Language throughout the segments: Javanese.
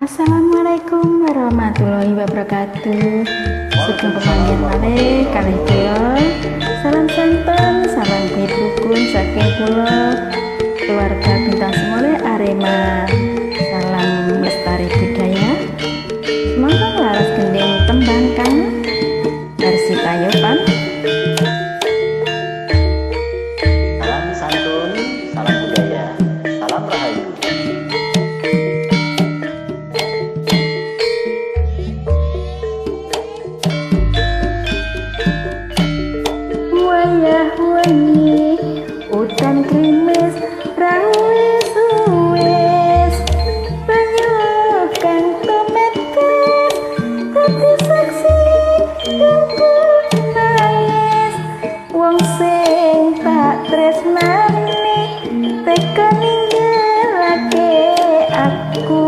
Assalamualaikum warahmatullahi wabarakatuh. Sugeng pemanggihan malih kalih kula. Salam santen, salam rukun saking kula keluarga Bintang Semole Arema. Salam lestari budaya. Monggo laras gending tembang kang versi Payopan. Salam santun, salam budaya, salam rahayu. Wayah wengi udan krimis rawis wis banyu kang tumetes dadi saksi kanggo nangis wong sing tak tresnani teka ninggalake aku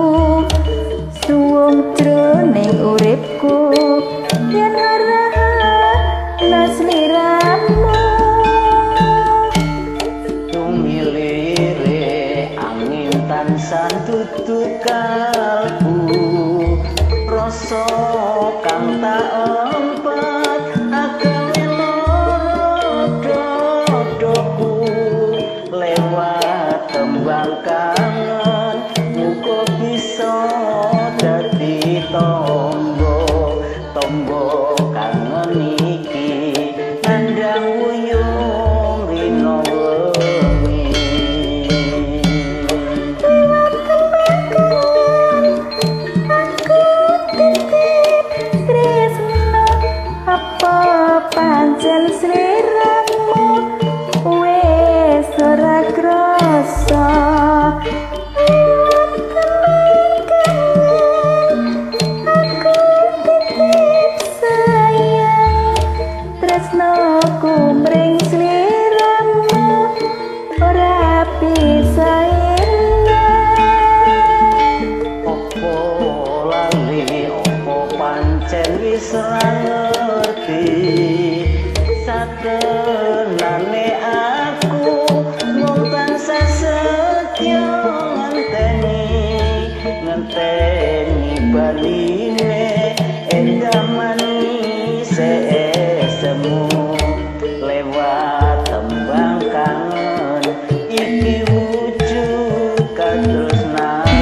suwung jroning uripku yen ora ana sliramu. Tumilire angin tansah tutu kalbu rasa kang tak empat agawe loro dodoku lewat tembang kangen muga bisa dadi tombo tombo kangen iki nandang wuyung rino wengi. Lewat tembang kangen aku titip tresno apa pancen sliramu wis ora krasa. Lewat tembang kangen aku titip sayang tresnoku mring sliramu ora bisa ilang. Opo lali opo pancen wis ora ngerti satenane aku mung tansah setya ngenteni ngenteni baline endah manis esemu lewat tembang kangen iki wujud katresnanku.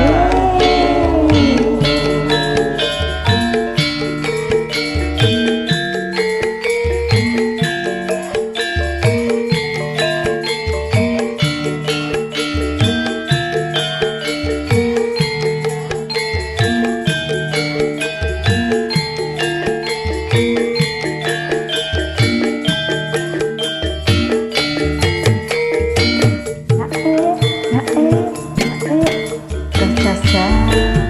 Ya eh, ya eh, ya eh, gas gas gas.